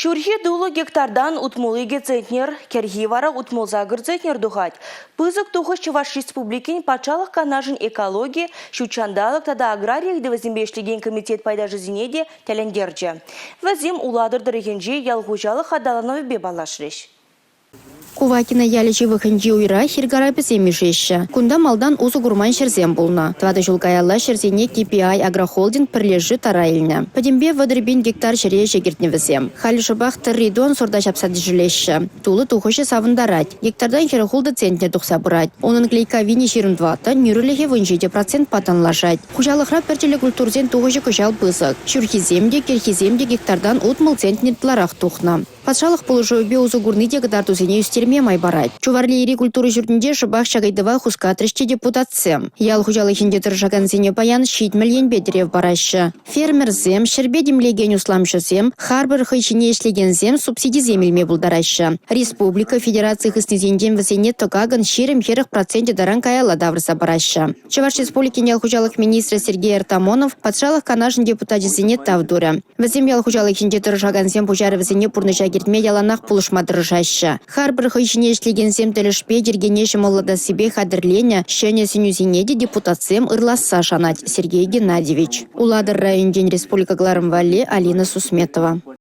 Ҫурхи тулӑ гектартан 62 центнер, кӗрхи вара 68 центнер тухать. Пысӑк тухӑҫ Чӑваш Республикин Патшалӑх Канашӗн экологи, ҫут ҫанталӑк тата аграри ыйтӑвӗсемпе ӗҫлекен комитет пайташӗсене те тӗлӗнтерчӗ. Вӗсем Улатӑр тӑрӑхӗнчи ял хуҫалӑх аталанӑвӗпе паллашрӗҫ. Кувакино ялӗ ҫывӑхӗнчи уйра хир карапӗсем ишеҫҫӗ. Кунта малтан усӑ курман ҫӗрсем пулнӑ. Тӑватӑ ҫул каялла ҫӗрсене KPI агрохолдинг пӗрлешӳ тара илнӗ. Пӗтӗмпе 30 пин гектар ҫӗре ӗҫе кӗртнӗ вӗсем. Халӗ шӑпах тырри-тон сорта ҫапса тӗшӗлеҫҫӗ. Тулӑ тухӑҫӗ савӑнтарать. Гектартан 46 центнер тухса пырать. Унӑн клейковини 24, нӳрӗлӗхӗ 17 процентпа танлашать. Хуҫалӑхра пӗрчӗллӗ культурсен тухӑҫӗ кӑҫал пысӑк. Ҫурхисем те, кӗрхисем те гектартан 60 центнер ытларах тухнӑ. Патшалӑх пулӑшӑвӗпе усӑ курни те кӑтартусене ӳстерме май парать. Чуварлейри культура ҫуртӗнче шӑпах ҫак ыйтӑва хускатрӗҫ те депутатсем. Ял хуҫалӑхӗнче тӑрӑшакансене паян 70 енпе тӗрев параҫҫӗ. Фермерсем, ҫӗрпе тимлекен усламҫӑсем, харпӑр хӑй ҫине ӗҫлекенсем субсидисем илме пултараҫҫӗ. Республика, федераци хыснисенчен вӗсене тӑкакӑн 20-40 проценчӗ таран каялла тавӑрса параҫҫӗ. Чӑваш Республикин ял хуҫалӑх министрӗ Сергей Артамонов Патшалӑх Канашӗн депутачӗсене тав турӗ. Вӗсем ял хуҫалӑхӗнче тӑрӑшакансен пуҫарӑвӗсене пурнӑҫа кӗртме яланах пулӑшма тӑрӑшаҫҫӗ. Харпӑр хӑй ҫине ӗҫлекенсем тӗлӗшпе йӗркене ҫӑмӑллатассипе хатӗрленӗ ҫӗнӗ сӗнӳсене те депутатсем ырласса шанать Сергей Геннадьевич. Улатӑр районӗнчен республика кӑларӑм валли Алина Сусметова.